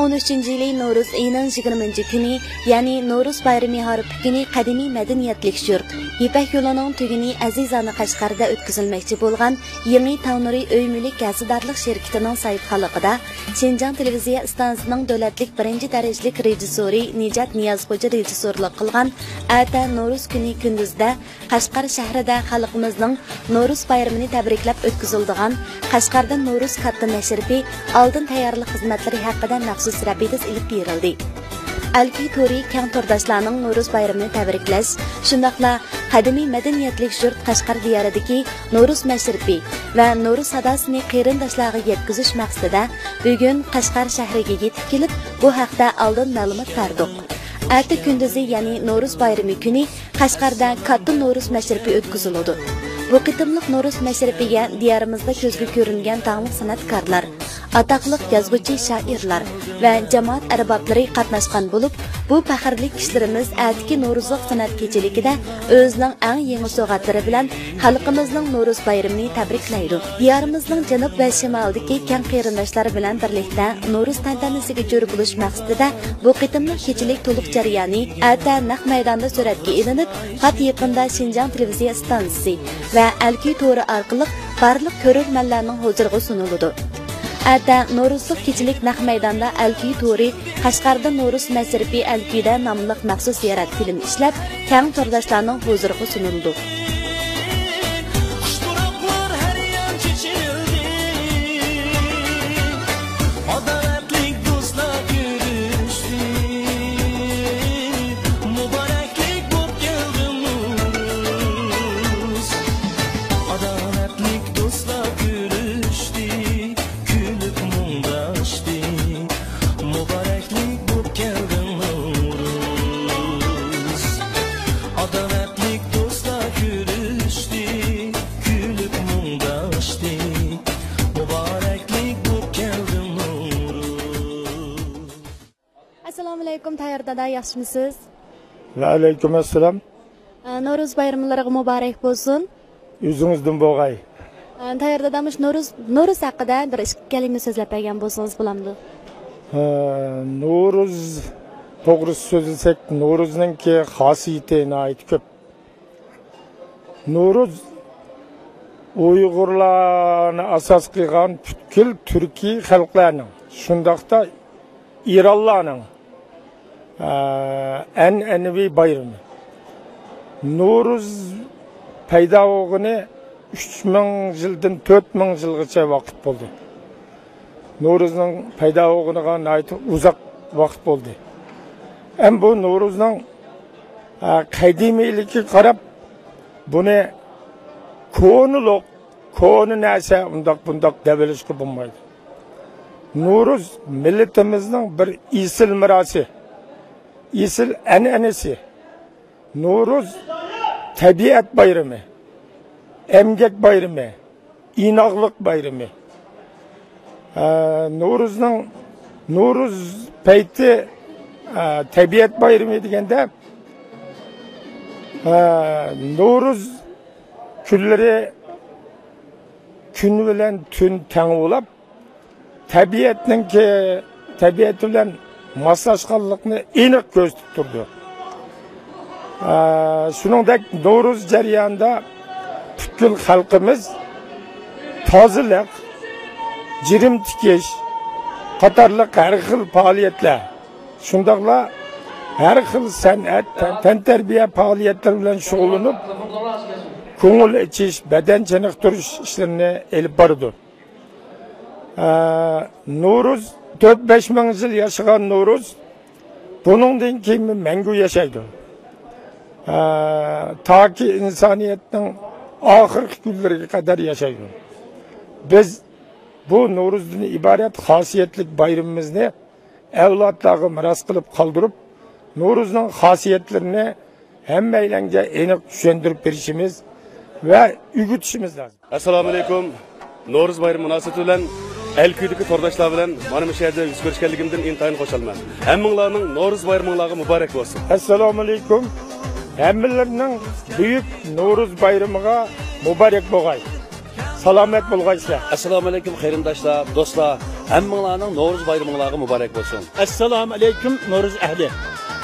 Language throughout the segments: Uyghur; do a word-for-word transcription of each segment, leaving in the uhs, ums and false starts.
ئون ئۈچىنچى يىلى نورۇز ئېيىنىڭ يىگىرمىنچى كۈنى، يەنى نورۇز بايرىمى ھارپا كۈنى قەدىمىي مەدەنىيەتلىك يۇرت يىپەك يولىنىڭ تۈگۈنى ئەزىزانە قەشقەردە ئۆتكۈزۈلمەكچى بولغان يېڭى تاڭنۇرى ئۆي مۈلۈك ھەسسىدارلىق شىركىتىنىڭ ساھىبخانلىقىدا شىنجاڭ تېلېۋىزىيە ئىستانسىسىنىڭ دۆلەتلىك بىرىنچى دەرىجىلىك رېژىسسورى نىجات نىيازخوجا رېژىسسورلۇق قىلغان ئەتە نورۇز كۈنى كۈندۈزدە قەشقەر شەھىرىدە خەلقىمىزنىڭ نورۇز بايرىمىنى تەبرىكلەپ ئۆتكۈزۈلىدىغان قەشقەردە نورۇز كاتتا مەشرىپى ئالدىن تەييارلىق خىزمەتلىرى ھەققىدە مەخسۇس رەپىدىس ئېلىپ بېرىلدى. ئەلكۈي تورى كەڭ تورداشلارنىڭ نورۇز بايرىمىنى تەبرىكلەش، شۇنداقلا قەدىمىي مەدەنىيەتلىك يۇرت قەشقەر دىيارىدىكى نورۇز مەشرىپى ۋە نورۇز ساداسىنى قېرىنداشلارغا يەتكۈزۈش مەقسىتىدە بۈگۈن قەشقەر شەھىرىگە يېتىپ كېلىپ، بۇ ھەقتە ئالدىن مەلۇمات بەردۇق. ئەتە كۈندۈزى، يەنى نورۇز بايرىمى كۈنى قەشقەردە كاتتا نورۇز مەشرىپى ئۆتكۈزۈلىدۇ. بۇ قېتىملىق نورۇز مەشرىپىگە دىيارىمىزدا كۆزگە كۆرۈنگەن داڭلىق سەنئەتكارلار، ئاتاقلىق يازغۇچى شائىرلار ۋە جامائەت ئەربابلىرى قاتناشقان بولۇپ، بۇ پەخىرلىك كىشىلىرىمىز ئەتىكى نورۇزلۇق سەنئەت كېچىلىكىدە ئۆزىنىڭ ئەڭ يېڭى سوغاتلىرى بىلەن خەلقىمىزنىڭ نورۇز بايرىمىنى تەبرىكلەيدۇ. دىيارىمىزنىڭ جەنۇب ۋە شىمالىدىكى كەڭ قېرىنداشلار بىلەن بىرلىكتە نورۇز تەنتەنىسىگە جور بولۇش مەقسىتىدە بۇ قېتىملىق كېچىلىك تولۇق جەريانى ئەتە نەق مەيداندا سۈرەتكە ئېلىنىپ، پات يېقىندا شىنجاڭ تېلېۋىزىيە ئىستانسىسى ۋە ئەلكۈي تورى ئارقىلىق بارلىق كۆرۈرمەنلەرنىڭ ھۇزۇرىغا سۇنۇلىدۇ. ئەتە نورۇزلۇق كېچىلىك نەق مەيداندا ئەلكۈي تورى قەشقەردە نورۇز مەشرىپى ئەلكۈيدە ناملىق مەخسۇس زىيارەت فىلىم ئىشلەپ، كەڭ تورداشلارنىڭ ھۇزۇرىغا سۇنۇلىدۇ. قۇش پۇراقلار ھەر يان چېچىلدى، ئاداۋەتلىك دوستلار كۆرۈشتى، مۇبارەكلىك بوپ كەلدى نورۇز، ئاداۋەتلىك دوستلار كۆرۈشتى، كۈلۈپ مۇڭداشتى، مۇبارەكلىك بوپ كەلدى نورۇز، ئاداۋەتلىك دوستلار كۆرۈشتى، كۈلۈپ مۇڭداشتى، مۇبارەكلىك بوپ كەلدى نورۇز. ئەسسالامۇئەلەيكۇم، تەييار دادا، ياخشىمۇسىز؟ ۋەئەلەيكۇم ئەسسالام. ئە، نورۇز بايرىملىرىغا مۇبارەك بولسۇن. ئۆزىڭىزدىن بولغاي. ئە، تەييار دادا، مۇشۇ نورۇز، نورۇز ھەققىدە بىر ئىككى كەلىمە سۆزلەپ بەرگەن بولسىڭىز بولامدۇ؟ ئە، نورۇز توغرىسى سۆزلىسەك، نورۇزنىڭكى خاسىيىتى ناھايىتى كۆپ. نورۇز ئۇيغۇرلارنى ئاساس قىلغان پۈتكۈل تۈركىي خەلقلەرنىڭ، شۇنداقتا ئىرانلارنىڭ، ئە، ئەنئەنىۋى بايرىمى. نورۇز پەيدا بولغىنى ئۈچ مىڭ يىلدىن تۆت مىڭ يىلغىچە ۋاقىت بولدى. نورۇزنىڭ پەيدا بولغىنىغا ناھايىتى ئۇزاق ۋاقىت بولدى. ھەم بۇ نورۇزنىڭ، ئە، قەدىمىيلىكىگە قاراپ، بۇنى كونىلىق، كونا نەرسە، ئۇنداق بۇنداق دەۋېلىشقا بولمايدۇ. نورۇز مىللىتىمىزنىڭ بىر ئېسىل مىراسى، ئېسىل ئەنئەنىسى. نورۇز تەبىئەت بايرىمى، ئەمگەك بايرىمى، ئىناقلىق بايرىمى. ئە، نورۇزنىڭ، نورۇز پەيتى، ئە، تەبىئەت بايرىمى دېگەندە، ئە، نورۇز كۈنلىرى كۈن بىلەن تۈن تەڭ بولاپ، تەبىئەتنىڭكى، تەبىئەت بىلەن ماسلاشقانلىقنى ئېنىق كۆرسىتىپ تۇرىدۇ. ئە، شۇنىڭدەك نورۇز جەريانىدا پۈتكۈل خەلقىمىز تازىلىق، گىرىم تىكىش قاتارلىق ھەر خىل پائالىيەتلەر، شۇنداقلا ھەر خىل سەنئەت، تەن-، تەنتەربىيە پائالىيەتلىرى بىلەن شۇغۇللىنىپ، كۆڭۈل ئېچىش، بەدەن چېنىقتۇرۇش ئىشلىرىنى ئېلىپ بارىدۇ. ئە، نورۇز، تۆت بەش مىڭ يىل ياشىغان نورۇز بۇنىڭدىن كېيىن مەڭگۈ ياشايدۇ. ئە، تاكى ئىنسانىيەتنىڭ ئاخىرقى كۈنلىرىگە قەدەر ياشايدۇ. بىز بۇ نورۇزدىن ئىبارەت خاسىيەتلىك بايرىمىمىزنى ئەۋلادلارغا مىراس قىلىپ قالدۇرۇپ، نورۇزنىڭ خاسىيەتلىرىنى ھەممەيلەنگە ئېنىق چۈشەندۈرۈپ بېرىشىمىز ۋە ئۆگىتىشىمىز لازىم. ئەسسالامۇئەلەيكۇم. نورۇز بايرىمى مۇناسىۋىتى بىلەن ئەلكۈيدىكى تورداشلار بىلەن مانا مۇشۇ يەردە يۈز كۆرۈشكەنلىكىمدىن ئىنتايىن خۇشالمەن. ھەممىڭلارنىڭ نورۇز بايرىمىڭلارغا مۇبارەك بولسۇن. ئەسسالامۇئەلەيكۇم. ھەممىلىرىنىڭ بۈيۈك نورۇز بايرىمىغا مۇبارەك بولغاي. سالامەت بولغايسىلەر. ئەسسالامۇئەلەيكۇم قېرىنداشلار، دوستلار. ھەممىڭلارنىڭ نورۇز بايرىمىڭلارغا مۇبارەك بولسۇن. ئەسسالامۇ ئەلەيكۇم، نورۇز ئەھلى.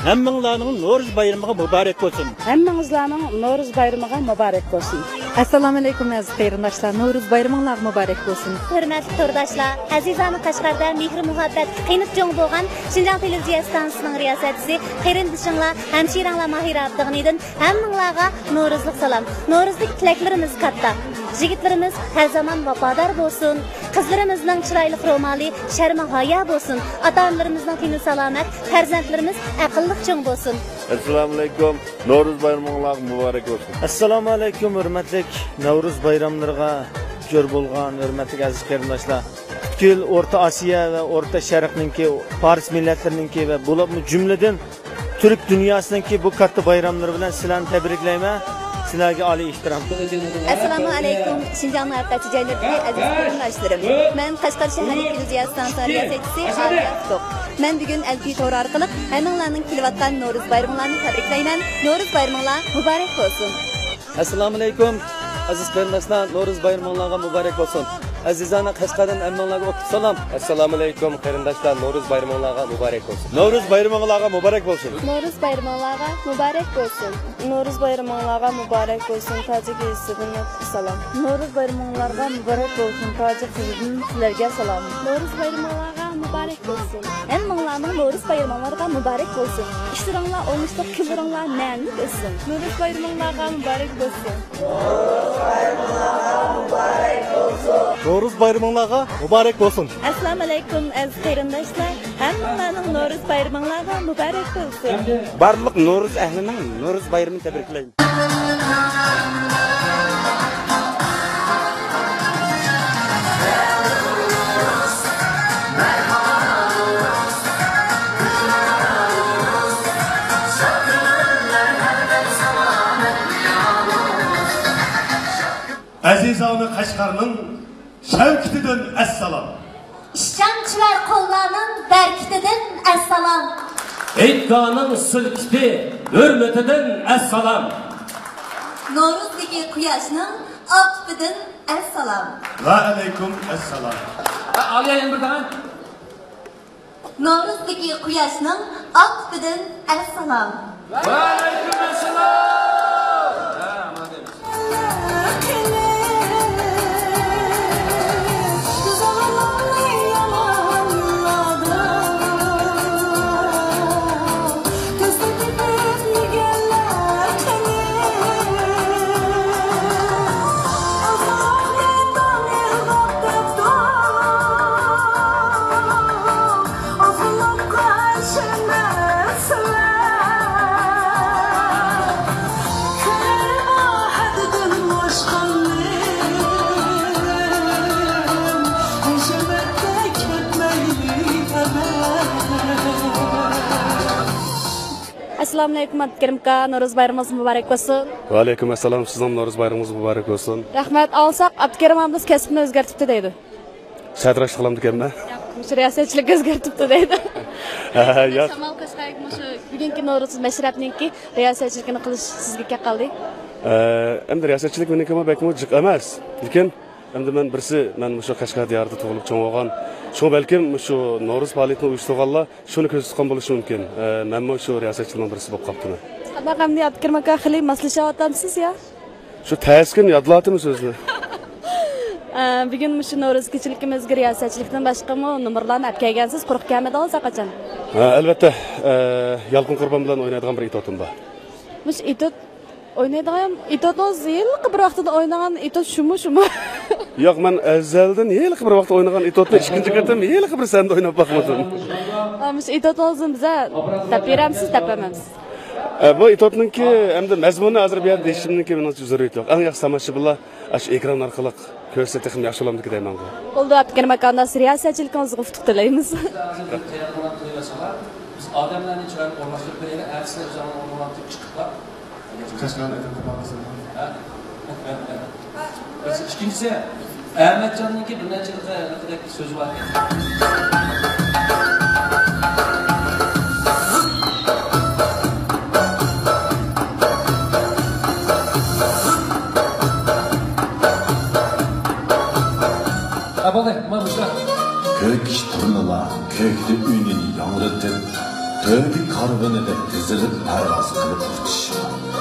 ھەممىڭلارنىڭ نورۇز بايرىمىغا مۇبارەك بولسۇن. ھەممىڭىزلارنىڭ نورۇز بايرىمىغا مۇبارەك بولسۇن. ئەسسالامۇ ئەلەيكۇم، ئەزىز قېرىنداشلار، نورۇز بايرىمىڭلارغا مۇبارەك بولسۇن. ھۆرمەتلىك تورداشلار، ئەزىزانە قەشقەردە مېھرى-مۇھەببەتكە قېنىپ چوڭ بولغان شىنجاڭ تېلېۋىزىيە ئىستانسىسىنىڭ رىياسەتچىسى، قېرىندىشىڭلار، ھەمشىرەڭلار ماھىرە ئابدىغېنىدىن ھەممىڭلارغا نورۇزلۇق سالام. نورۇزدىكى تىلەكلىرىمىز كاتتا. يىگىتلىرىمىز ھەر زامان ۋاپادار بولسۇن. قىزلىرىمىزنىڭ چىرايلىق رومالى شەرمى ھايا بولسۇن. ئاتا-ئانىلىرىمىزنىڭ تېنى سالامەت، پەرزەنتلىرىمىز ئەقىللىق چوڭ بولسۇن. ئەسسالامۇئەلەيكۇم. نورۇز بايرىمىڭلارغا مۇبارەك بولسۇن. ئەسسالامۇئەلەيكۇم، ھۆرمەتلىك نەۋرۇز بايراملىرىغا جور بولغان ھۆرمەتلىك ئەزىز قېرىنداشلار. پۈتكۈل ئورتا ئاسىيا ۋە ئورتا شەرقنىڭكى، پارس مىللەتلىرىنىڭكى ۋە بولۇپمۇ جۈملىدىن تۈرك دۇنياسىنىڭكى بۇ كاتتا بايراملىرى بىلەن سىلەرنى تەبرىكلەيمەن. سىلەرگە ئالىي ئېھتىرام. ئەسسالامۇئەلەيكۇم، شىنجاڭنىڭ ھەر قايسى جايلىرىدىكى ئەزىز قېرىنداشلىرىم. مەن قەشقەر شەھەر تېلېۋىزىيە ئىستانسىسىنىڭ رىياسەتچىسى ئالىيە ئۇتۇق. مەن بۈگۈن ئەلپىي تورى ئارقىلىق ھەممىڭلارنىڭ كېلىۋاتقان نورۇز بايرىمىڭلارنى تەبرىكلەيمەن. نورۇز بايرىمىڭلار مۇبارەك بولسۇن. ئەسسالامۇئەلەيكۇم، ئەزىز قېرىنداشلار، نورۇز بايرىمىڭلارغا مۇبارەك بولسۇن. ئەزىزانە قەشقەردىن ھەممىڭلارغا ئوتلۇق سالام. ئەسسالامۇئەلەيكۇم، قېرىنداشلار، نورۇز بايرىمىڭلارغا مۇبارەك بولسۇن. نورۇز بايرىمىڭلارغا مۇبارەك بولسۇن. نورۇز بايرىمىڭلارغا مۇبارەك بولسۇن. نورۇز بايرىمىڭلارغا مۇبارەك بولسۇن، تاجىك يېزىسىدىن سالام. نورۇز بايرىمىڭلارغا مۇبارەك بولسۇن، تاجىك تىلىدىن سىلەرگە سالام. نورۇز بايرىمىڭلارغا مۇبارەك بولسۇن. ھەممىڭلارنىڭ نورۇز بايرىمىڭلارغا مۇبارەك بولسۇن. ئىشلىرىڭلار ئوڭۇشلۇق، كۈنلىرىڭلار مەنىلىك ئۆتسۇن. نورۇز بايرىمىڭلارغا مۇبارەك بولسۇن. نورۇز بايرىمىڭلارغا مۇبارەك بولسۇن. ئەسسالامۇئەلەيكۇم، ئەزىز قېرىنداشلار. ھەممىڭلارنىڭ نورۇز بايرىمىڭلارغا مۇبارەك بولسۇن. بارلىق نورۇز ئەھلىنىڭ نورۇز بايرىمىنى تەبرىكلەيمەن. ئەزىزانە قەشقەرنىڭ شەۋكىتىدىن ئەسسالام. ئىشەنچ ۋە قوللارنىڭ بەرىكىتىدىن ئەسسالام. ھېيتگاھنىڭ سىلكىتى ھۆرمىتىدىن ئەسسالام. نورۇزدىكى قۇياشنىڭ ئاپتىپىدىن ئەسسالام. ۋەئەلەيكۇم ئەسسالام. ھە، ئالىيە يەنە بىر دانە. نورۇزدىكى قۇياشنىڭ ئاپتىپىدىن ئەسسالام. ۋەئەلەيكۇم ئەسسالام. ئەسسالامۇئەلەيكۇم، ئابدۇكېرىم ئاكا، نورۇز بايرىمىڭىز مۇبارەك بولسۇن. ۋەئەلەيكۇم ئەسسالام، سىزنىڭ نورۇز بايرىمىڭىز مۇبارەك بولسۇن. رەھمەت. ئاڭلىساق، ئابدۇكېرىم ئابلىز كەسپىنى ئۆزگەرتىپتۇ دەيدۇ. سەتراش قىلامدىكەنمەن. ياق، مۇشۇ رىياسەتچىلىككە ئۆزگەرتىپتۇ دەيدۇ. ھە، ياق. شامال قەشقەرگە مۇشۇ بۈگۈنكى نورۇز مەشرەپنىڭكى رىياسەتچىلىكىنى قىلىش سىزگە كەپ قالدى. ئە، ئەمدى رىياسەتچىلىك مېنىڭكىمۇ بەكمۇ جىق ئەمەس. لېكىن ئەمدى مەن بىرسى، مەن مۇشۇ قەشقەر دىيارىدا تۇغۇلۇپ چوڭ بولغان. شۇڭا بەلكىم مۇشۇ نورۇز پائالىيىتىنى ئۇيۇشتۇرغانلار شۇنى كۆزدە تۇتقان بولۇشى مۇمكىن. ئە، مەنمۇ شۇ رىياسەتچىلەرنىڭ بىرسى بولۇپ قاپتىمەن. قانداق ئەمدى ئابدۇكېرىم ئاكا، خېلى ماسلىشىۋاتامسىز يا؟ شۇ تەسكىن يادلاتىمەن سۆزنى. ئە، بۈگۈن مۇشۇ نورۇز كېچىلىكىمىزگە رىياسەتچىلىكتىن باشقىمۇ نومۇرلارنى ئەپ كەلگەنسىز، قۇرۇق كەلمىدىڭىز ھەرقاچان؟ ھە، ئەلۋەتتە. ئە، يالقۇن قۇربان بىلەن ئوينايدىغان بىر ئېتوتۇم بار. مۇشۇ ئېتوت ئوينايدىغان، ئېتوتنىڭ ھېلىقى بىر ۋاقتىدا ئوينىغان ئېتوت شۇمۇ، شۇمۇ؟ ياق، مەن ئەزەلدىن ھېلىقى بىر ۋاقىت ئوينىغان ئېتوتنى ئىككىنچى قېتىم ھېلىقى بىر سەھنىدە ئويناپ باقمىدىم. ئا، مۇشۇ ئېتوتنىڭ ئۆزىنى بىزە دەپ بېرەمسىز، دەپ بەرمەمسىز؟ ئە، بۇ ئېتوتنىڭكى ئەمدى مەزمۇنىنى ھازىر بۇ يەردە دېيىشىمنىڭكى مېنىڭچە زۆرۈرىيىتى يوق. ئەڭ ياخشى تاماشىبىنلار ئاشۇ ئېكران ئارقىلىق كۆرسە تېخىمۇ ياخشى بولامدىكى دەيمەنغۇ. بولدى، ئابدۇكېرىم ئاكا، ئانداق رىياسەتچىلىكىڭىزگە ئۇتۇق تىلەيمىز. بىز ئادەملەرنى چىرايلىق ئورۇنلاشتۇرۇپ بېرەيلى، ئەتىسى ئۆزۈڭلار ئورۇنلاشتۇرۇپ چىقىپ بار. ئىككىنچىسى، ئەمەتجاننىڭكى بىر نەچچە ھېلىقىدەك سۆزى بار ئىكەن. ھە، بولدى، مانا مۇشۇ. كۆك پارۋىنىدەك تىزىلىپ پەرۋاز قىلىپ ئۇچۇش.